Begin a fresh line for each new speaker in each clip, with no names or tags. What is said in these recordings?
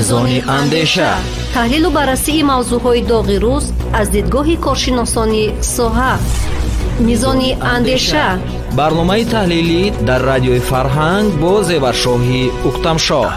Мизони андеша,
таҳлилу баррасии мавзӯъҳои доғи рӯз аз дидгоҳи коршиносони соҳа. Мизони андеша,
барномаи таҳлилӣ дар радиои Фарҳанг бо Зеваршоҳи Уктамшоҳ.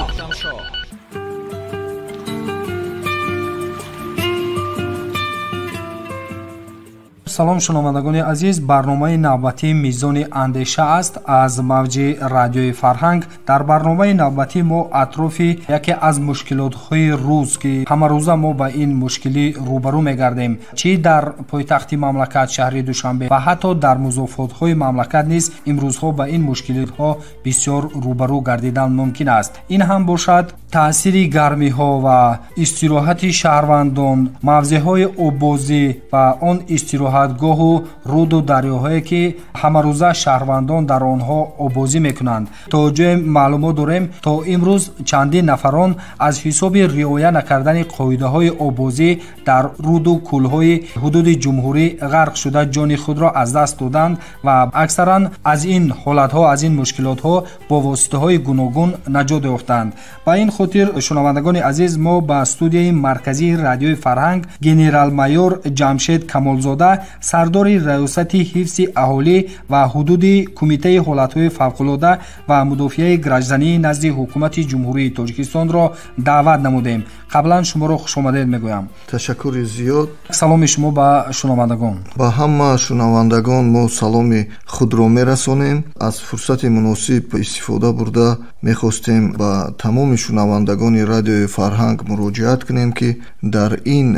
Салом, шунавандагони азиз. Барномаи навбатии Мизони андеша аст аз мавҷи радиои Фарҳанг. Дар барномаи навбатӣ мо атрофи яке аз мушкилотҳои рӯз, ки ҳамарӯза мо ба ин мушкилӣ рӯбарӯ мегардем, чӣ дар пойтахти мамлакат шаҳри Душанбе ва ҳатто дар музофотҳои мамлакат низ имрӯзҳо ба ин мушкилотҳо бисёр рӯбарӯ гардидан мумкин аст. Ин ҳам бошад таъсири гармиҳо ва истироҳати шаҳрвандон, мавзеъҳои оббозӣ ва он истироҳатгоҳу руду дарёҳое, ки ҳамарӯза шаҳрвандон дар онҳо оббозӣ мекунанд. То ҷое маълумот дорем, то имрӯз чандин нафарон аз ҳисоби риоя накардани қоидаҳои оббозӣ дар руду кӯлҳои ҳудуди ҷумҳурӣ ғарқ шуда ҷони худро аз даст доданд ва аксаран аз ин ҳолатҳо, аз ин мушкилотҳо бо воситаҳои гуногун наҷот ёфтанд. Ба ин хотир, шунавандагони азиз, мо ба студияи марказии радиои Фарҳанг генерал-майор Ҷамшед Камолзода, сардори раёсати ҳифзи аҳолӣ ва ҳудуди Кумитаи ҳолатҳои фавқулода ва мудофиаи граждании назди Ҳукумати Ҷумҳурии Тоҷикистонро даъват намудем. Қаблан шуморо хушомадед мегӯям.
Ташаккури зиёд.
Саломи шумо ба шунавандагон.
Ба ҳама шунавандагон мо саломи худро мерасонем. Аз фурсати муносиб истифода бурда мехостем ба тамоми шунавандагони радиои Фарҳанг муроҷиат кунем, ки дар ин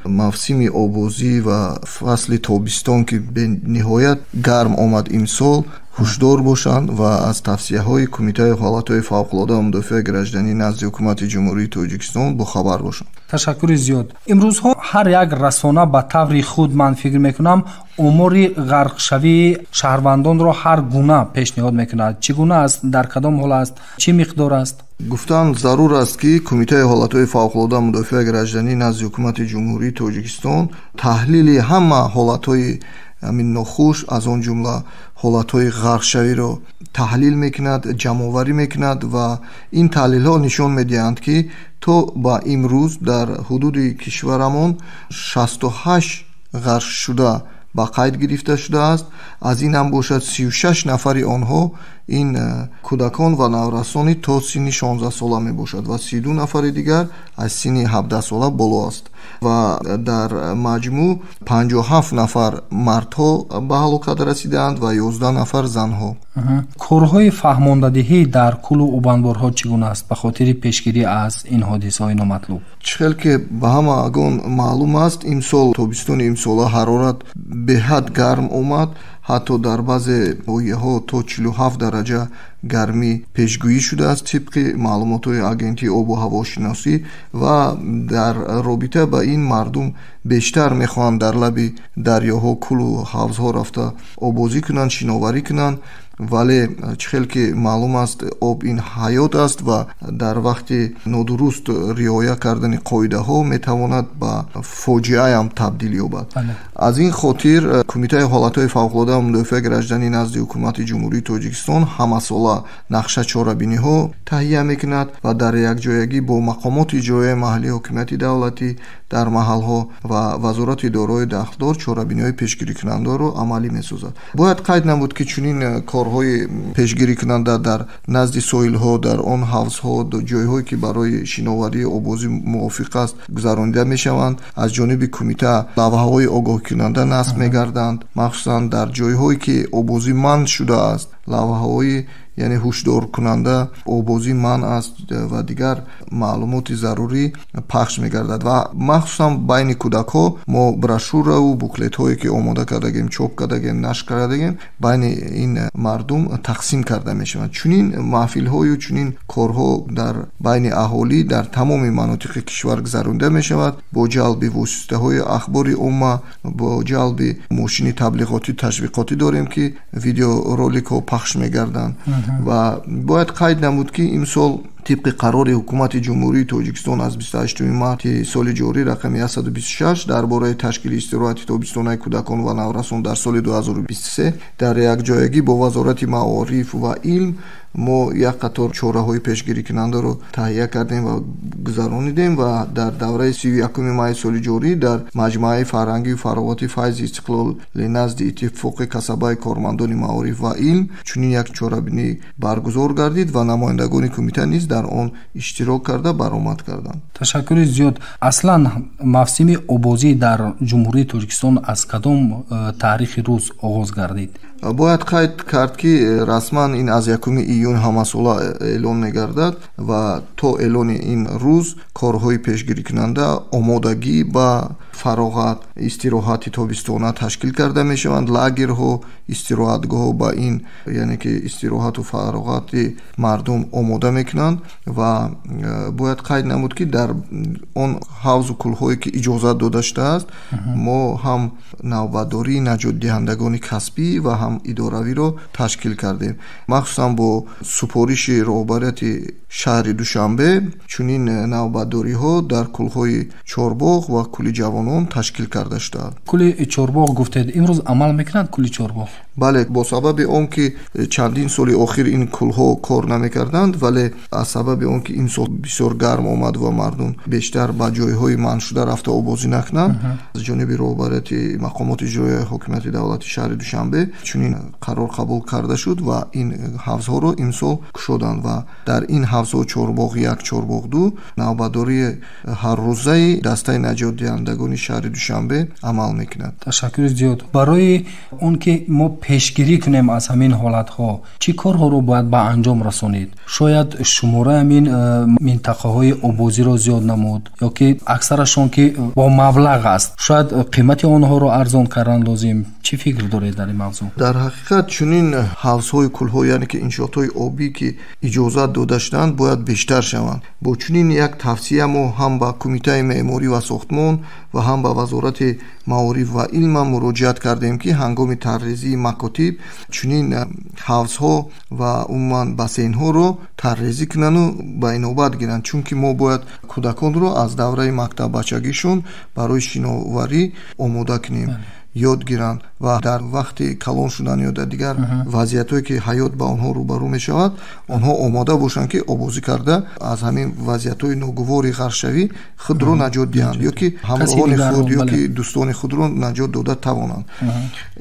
мавсими обозӣ ва фасли тобистон, ки бениҳоят гарм омад имсол, ҳушдор бошанд ва аз тавсияҳои Кумитаи ҳолатҳои фавқулода ва мудофиаи гражданӣ назди Ҳукумати Ҷумҳурии Тоҷикистон бохабар бошанд.
Ташаккури зиёд. Имрӯзҳо ҳар як расона ба таври худ, ман фикр мекунам, умури ғарқшавии шаҳрвандонро ҳар гуна пешниҳод мекунад. Чӣ гуна аст, дар кадом ҳол аст, чӣ миқдор аст?
Гуфтан зарур аст, ки Кумитаи ҳолатҳои фавқулода ва мудофиаи гражданӣ назди Ҳукумати Ҷумҳурии Тоҷикистон таҳлили ҳама ҳолатҳои ҳамин нохуш, аз он ҷумла ҳолатҳои ғарқшавиро таҳлил мекунад, ҷамъоварӣ мекунад ва ин таҳлилҳо нишон медиҳанд, ки то ба имрӯз дар ҳудуди кишварамон 68 ғарқшуда ба қайд гирифта шудааст. Аз ин ҳам бошад 36 нафари онҳо ин кӯдакон ва наврасони то синни 16 сола мебошад ва 32 нафари дигар аз синни 17 сола боло аст ва дар маҷмӯъ 57 нафар мардҳо ба ҳалокат расидаанд ва 11 нафар занҳо.
Корҳои фаҳмондадиҳӣ дар кӯлу обанборҳо чӣ гуна аст ба хотири пешгирӣ аз ин ҳодисаҳои номатлуб?
Чӣ хел ки ба ҳамагон маълум аст, имсол тобистони имсола ҳарорат беҳад гарм омад. Ҳатто дар баъзе ноҳияҳо то 47 дараҷа гармӣ пешгӯӣ шудааст тибқи маълумотҳои агентии обу ҳавошиносӣ ва дар робита ба ин мардум бештар мехоҳанд дар лаби дарёҳо, кӯлу ҳавзҳо рафта обозӣ кунанд, шиноварӣ кунанд. Вале чӣ хел ки маълум аст, об ин ҳаёт аст ва дар вақти нодуруст риоя кардани қоидаҳо метавонад ба фоҷиаям табдил ёбад. Аз ин хотир Кумитаи ҳолатҳои фавқулода ва мудофиаи гражданӣ назди Ҳукумати Ҷумҳурии Тоҷикистон ҳамасола нақша чорабиниҳо таҳия мекунад ва дар якҷоягӣ бо мақомоти иҷроияи маҳаллии ҳокимияти давлатӣ дар маҳалҳо ва вазорати идораҳои дахлдор чорабиниҳои пешгирикунандаро амалӣ месозад. Бояд қайд намуд, ки чунин корҳои пешгирикунанда дар назди соҳилҳо, дар он ҳавзҳо, ҷойҳое ки барои шиноварии обозӣ мувофиқ аст, гузаронида мешаванд. Аз ҷониби кумита лавҳаҳои огоҳкунанда насб мегарданд, махсусан дар ҷойҳое ки обозӣ манъ шудааст, лавҳаҳои яъне ҳушдоркунанда обозӣ манъ аст ва дигар маълумоти зарурӣ пахш мегардад ва махсусан байни кӯдакҳо мо брошюраву буклетҳое ки омода кардагем, чоп кардагем, нашр кардагем, байни ин мардум тақсим карда мешаванд. Чунин маҳфилҳою чунин корҳо дар байни аҳолӣ дар тамоми манотиқи кишвар гузаронида мешавад бо ҷалби воситаҳои ахбори омма, бо ҷалби мошини таблиғотӣ, ташвиқотӣ дорем, ки видеороликҳо пахш мегарданд. Ва бояд қайд намуд, ки имсол Тибқи қарори Ҳукумати Ҷумҳурии Тоҷикистон аз 28 марти соли ҷорӣ рақами 126 дар бораи ташкили истироҳати тобистонаи кӯдакон ва наврасон дар соли 2023 дар якҷоягӣ бо Вазорати маориф ва илм мо як қатор чораҳои пешгирикунандаро таҳия кардем ва гузаронидем ва дар давраи 31 майи соли ҷорӣ дар маҷмӯаи фарҳангию фароғати Файзи Истиқлоли назди Иттифоқи касабаи кормандони маориф ва илм чунин як чорабинӣ баргузор гардид ва намояндагони кумита низ дар он иштирок карда баромад карданд.
Ташаккури зиёд. Аслан мавсими обозӣ дар Ҷумҳурии Тоҷикистон аз кадом таърихи рӯз оғоз гардид?
Бояд қайд кард, ки расман ин аз 1 июн ҳамасола эълон мегардад ва то эълони ин рӯз корҳои пешгирикунанда, омодагӣ ба фароғат, истироҳати тобистона ташкил карда мешаванд. Лагерҳо, истироҳатгоҳҳо ба ин, яъне ки истироҳату фароғати мардум омода мекунанд ва бояд қайд намуд, ки дар он ҳавзу кӯлҳое ки иҷозат дода шудааст, мо ҳам навбатдории наҷотдиҳандагони касбӣ ва ҳам идоравиро ташкил кардем. Махсусан бо супориши роҳбарияти шаҳри Душанбе чунин навбатдориҳо дар кӯлҳои Чорбоғ ва кӯли Ҷавонон ташкил карда шудаанд.
Кӯли Чорбоғ гуфтед, имрӯз амал мекунад кӯли Чорбоғ?
Бале, бо сабаби он ки чандин соли охир ин кӯлҳо кор намекарданд, вале аз сабаби он ки имсол бисёр гарм омад ва мардум бештар ба ҷойҳои манъшуда рафта обозӣ накунанд, аз ҷониби роҳбарияти мақомоти иҷроияи ҳокимияти давлати шаҳри Душанбе чунин қарор қабул карда шуд ва ин ҳавзҳоро имсол кушоданд ва дар ин ҳавзҳо Чорбоғ 1, Чорбоғ 2 навбатдории ҳаррӯзаи дастаи наҷотдиҳандагони шаҳри Душанбе амал мекунад.
Ташаккури зиёд. Барои он ки мо пешгирӣ кунем аз ҳамин ҳолатҳо, чӣ корҳоро бояд ба анҷом расонид? Шояд шумораи ҳамин минтақаҳои обозиро зиёд намуд ё ки аксарашон ки бо маблағ аст, шояд қимати онҳоро арзон кардан лозим. Чӣ фикр доред дар ин мавзӯъ?
Дар ҳақиқат чунин ҳавзҳои кӯлҳо, яъне ки иншоотҳои обӣ ки иҷозат дода шуданд, бояд бештар шаванд. Бо чунин як тавсия мо ҳам ба Кумитаи меъморӣ ва сохтмон ва ҳам ба Вазорати маориф ва илм муроҷиат кардем, ки ҳангоми таррезии макотиб чунин ҳавзҳо ва умуман бассейнҳоро таррезӣ кунанду ба инобат гиранд, чунки мо бояд кӯдаконро аз давраи мактаббачагишон барои шиноварӣ омода кунем, ёд гиранд ва дар вақти калон шудан ё дар дигар вазъиятҳое ки ҳаёт ба онҳо рӯбарӯ мешавад, онҳо омода бошанд, ки обозӣ карда аз ҳамин вазъиятҳои ногувори ғарқшавӣ худро наҷот диҳанд ё ки ҳамроҳони худ ё ки дӯстони худро наҷот дода тавонанд.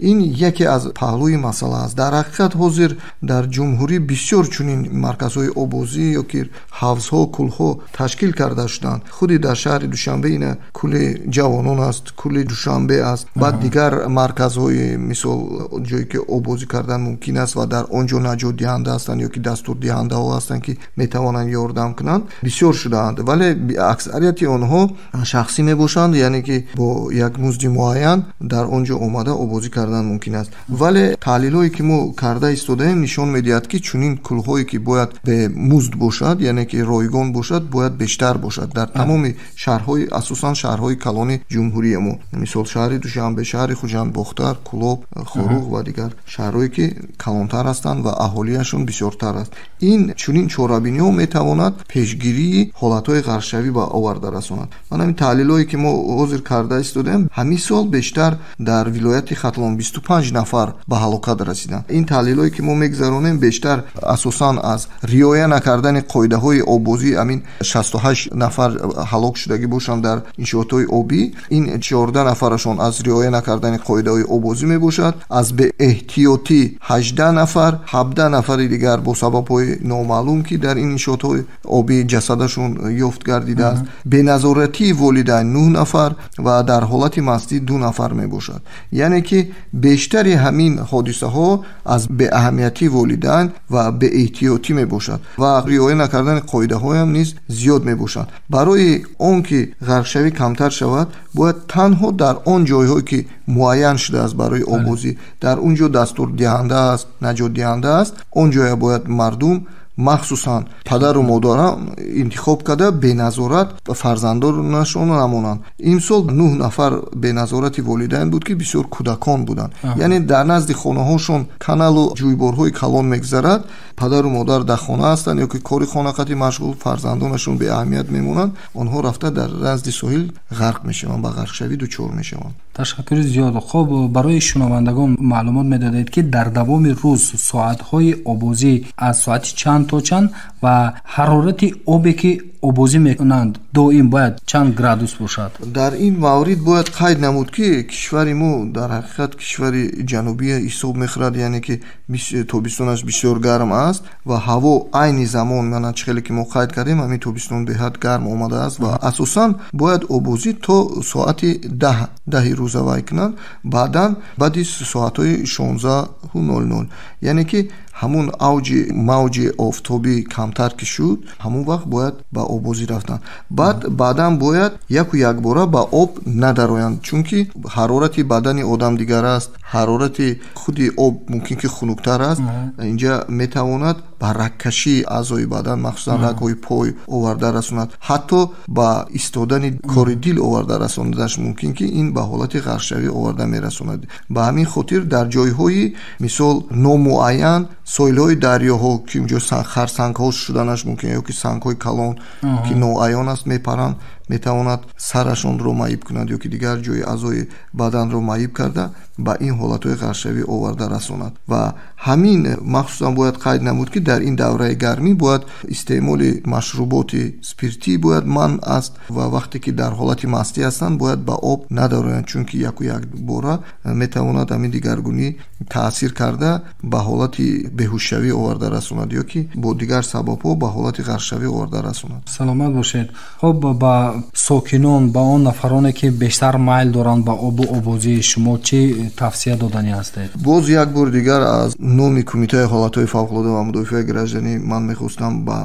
Ин яке аз паҳлӯи масъала аст. Дар ҳақиқат ҳозир дар ҷумҳурӣ бисёр чунин марказҳои обозӣ ё ки ҳавзҳо, кӯлҳо ташкил карда шуданд. Худи дар шаҳри Душанбе ина кӯли Ҷавонон аст, кӯли Душанбе аст, баъд дигар марказҳои мисол ҷое ки обозӣ кардан мумкин аст ва дар он ҷо наҷотдиҳанда ҳастанд ё ки дастурдиҳандаҳо ҳастанд, ки метавонанд ёрдам кунанд, бисёр шудаанд. Вале аксарияти онҳо шахсӣ мебошанд, яъне ки бо як музди муайян дар он ҷо омада обозӣ кардан мумкин аст. Вале таҳлилҳое ки мо карда истодаем нишон медиҳад, ки чунин кӯлҳое ки бояд бемузд бошад, яъне ки ройгон бошад, бояд бештар бошад дар тамоми шаҳрҳои, асосан шаҳрҳои калони ҷумҳурии мо, мисол шаҳри Душанбе, шаҳри Хуҷанд, Бохтар, Кӯлоб, Хоруғ ва дигар шаҳрҳое ки калонтар ҳастанд ва аҳолиашон бисёртар аст. Ин чунин чорабиниҳо метавонад пешгирии ҳолатҳои ғарқшавӣ ба оварда расонад. Ман ҳамин таҳлилҳое ки мо ҳозир карда истодаем, ҳамин сол бештар дар вилояти Хатлон 25 нафар ба ҳалокат расиданд. Ин таҳлилҳое ки мо мегузаронем бештар асосан аз риоя накардани қоидаҳои обозӣ, ҳамин 68 нафар ҳалок шудагӣ бошанд дар иншоотҳои обӣ, ин 14 нафарашон аз риоя накардани қоидаҳои обозӣ мебошад, аз беэҳтиётӣ 18 нафар, 17 нафари дигар бо сабабҳои номаълум ки дар ин иншоотҳои обӣ ҷасадашон ёфт гардидааст, беназоратии волидайн 9 нафар ва дар ҳолати мастӣ 2 нафар мебошад. Яъне ки бештари ҳамин ҳодисаҳо аз беаҳамиятии волидайн ва беэҳтиётӣ мебошад ва риоя накардани қоидаҳоям низ зиёд мебошад. Барои он ки ғарқшавӣ камтар шавад, бояд танҳо дар он ҷойҳое ки муайян шудааст барои обозӣ, дар он ҷо дастурдиҳанда аст, наҷотдиҳанда аст, он ҷоя бояд мардум Махсусан падару модарам интихоб карда беназорат фарзандонашон намонанд. Имсол 9 нафар беназорати волидайн буд, ки бисёр кӯдакон буданд. Яъне дар назди хонаҳошон каналу ҷӯйборҳои калон мегузарад, падару модар дар хона ҳастанд ё ки кори хонақатӣ машғул, фарзандонашон беаҳамият мемонанд, онҳо рафта дар назди соҳил ғарқ мешаванд, ба ғарқшавӣ дучор мешаванд.
Ташаккури зиёд. Хуб, барои шунавандагон маълумот медодед, ки дар давоми рӯз соатҳои обозӣ аз соати чанд то чанд ва ҳарорати обе ки обозӣ мекунанд доим бояд чанд градус бошад?
Дар ин маврид бояд қайд намуд, ки кишвари мо дар ҳақиқат кишвари ҷанубӣ ҳисоб мехӯрад, яъне ки тобистонаш бисёр гарм аст ва ҳаво айни замон, мана чӣ хеле ки мо қайд кардем, ҳамин тобистон беҳад гарм омадааст ва асосан бояд обозӣ то соати 10 рӯза вай кунанд, баъдан баъди соатҳои 16:00, яъне ки ҳамун авҷи мавҷи офтобӣ камтар ки шуд, ҳамун вақт бояд ба обозӣ рафтан. Баъдан бояд яку якбора ба об надароянд, чунки ҳарорати бадани одам дигар аст, ҳарорати худи об мумкин ки хунуктар аст. Инҷа метавонад ба рагкашии аъзои бадан, махсусан рагҳои пой оварда расонад, ҳатто ба истодани кори дил оварда расониданаш мумкин, ки ин ба ҳолати ғарқшавӣ оварда мерасонад. Ба ҳамин хотир дар ҷойҳои мисол номуайян, соҳилҳои дарёҳо, ки унҷо харсангҳо шуданаш мумкин ё ки сангҳои калон ки ноаён аст мепаранд, метавонад сарашонро маиб кунад ё ки дигар ҷои аъзои баданро маиб карда ба ин ҳолатҳои ғарқшавӣ оварда расонад. Ва ҳамин махсусан бояд қайд намуд, ки дар ин давраи гармӣ бояд истеъмоли машруботи спиртӣ бояд манъ аст ва вақте ки дар ҳолати мастӣ ҳастанд бояд ба об надароянд, чунки яку якбора метавонад ҳамин дигаргунӣ таъсир карда ба ҳолати беҳушшавӣ оварда расонад ё ки бо дигар сабабҳо ба ҳолати ғарқшавӣ оварда расонад.
Саломат бошед. Хуб, ба сокинон, ба он нафароне ки бештар майл доранд ба обу обозӣ, шумо чӣ тавсия додани ҳастед?
Боз як бор дигар аз номи Кумитаи ҳолатҳои фавқулода ва мудофиаи гражданӣ ман мехостам ба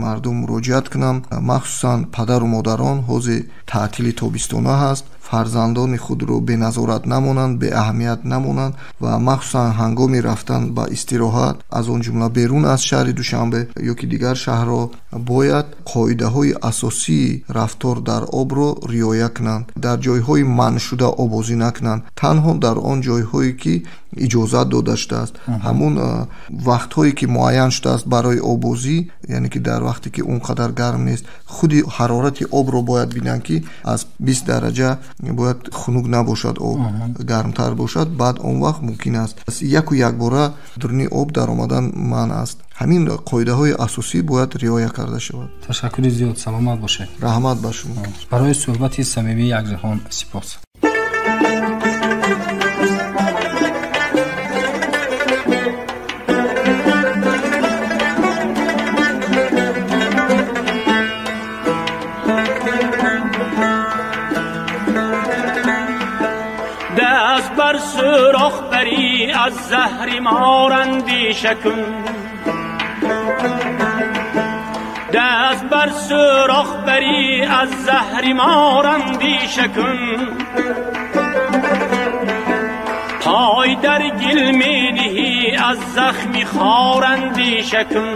мардум муроҷиат кунам, махсусан падару модарон. Ҳозир таътили тобистона ҳаст, фарзандони худро беназорат намонанд, беаҳамият намонанд ва махсусан ҳангоми рафтан ба истироҳат, аз он ҷумла берун аз шаҳри Душанбе ё ки дигар шаҳрҳо, бояд қоидаҳои асосии рафтор дар обро риоя кунанд, дар ҷойҳои манъшуда обозӣ накунанд, танҳо дар он ҷойҳое ки иҷозат дода шудааст, ҳамун вақтҳое ки муайян шудааст барои обозӣ, яъне ки дар вақте ки он қадар гарм нест, худи ҳарорати обро бояд бинанд, ки аз 20 дараҷа бояд хунук набошад, об гармтар бошад, баъд он вақт мумкин аст. Яку якбора дуруни об даромадан манъ аст. Ҳамин қоидаҳои асосӣ бояд риоя карда шавад.
Ташаккури зиёд, саломат бошед.
Раҳмат ба шумо.
Барои суҳбати самимии якҷаҳон сипос.
دست بر سوراخ بری از زهر مار اندیشه کن، دست بر سوراخ بری از زهر مار اندیشه کن، پای در گل می نهی از زخم خار اندیشه کن،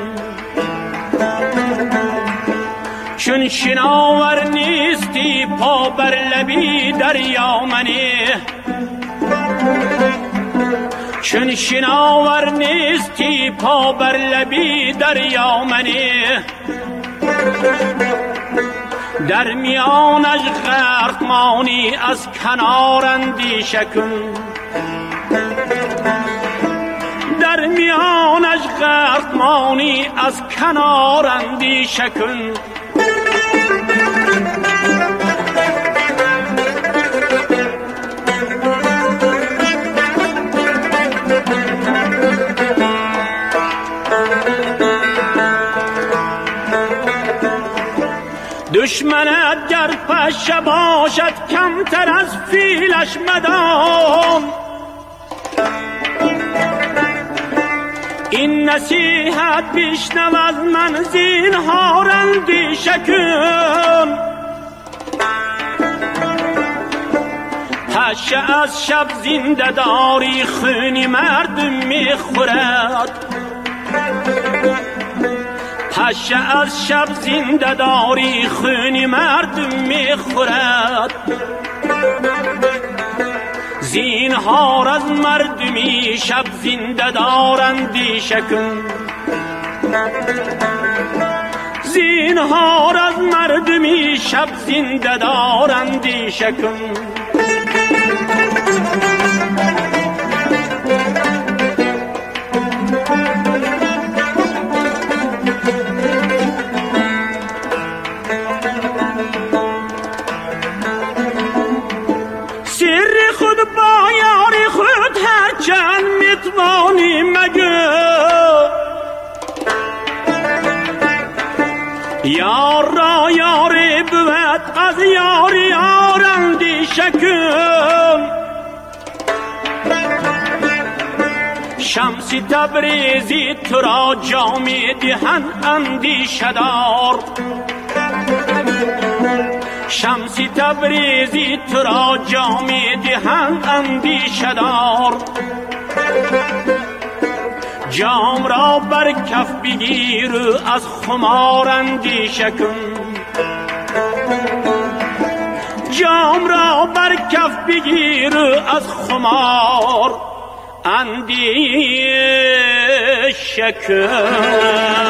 چون شناور نیستی پا بر لبی دریا منه، چون شناور نیستی پا بر لبی دریا منه، در میانش غرق مانی از کنار اندیشه کن، در میانش غرق مانی از کنار اندیشه کن. دشمنت گر پشه باشد کمتر از فیلش مدان، این نصیحت بشنو از من زینهار اندیشه کن، پشه از شب زنده داری خون مردم میخورد، پشه از شب زنده داری خون مردم میخورد. زینهار از مردمی شب زنده دار اندیشه کن. زینهار از مردمی شب زنده دار اندیشه کن. هرچند میتوانی مگو یار را یاری بود از یاری یار اندیشه کن. شمس تبریزی تو را جامی دهند اندیشه دار. شمس تبریزی تو را جامی دهند اندیشه دار. جام را بر کف بگیر و از خمار اندیشه کن. جام را بر کف بگیر و از خمار اندیشه کن.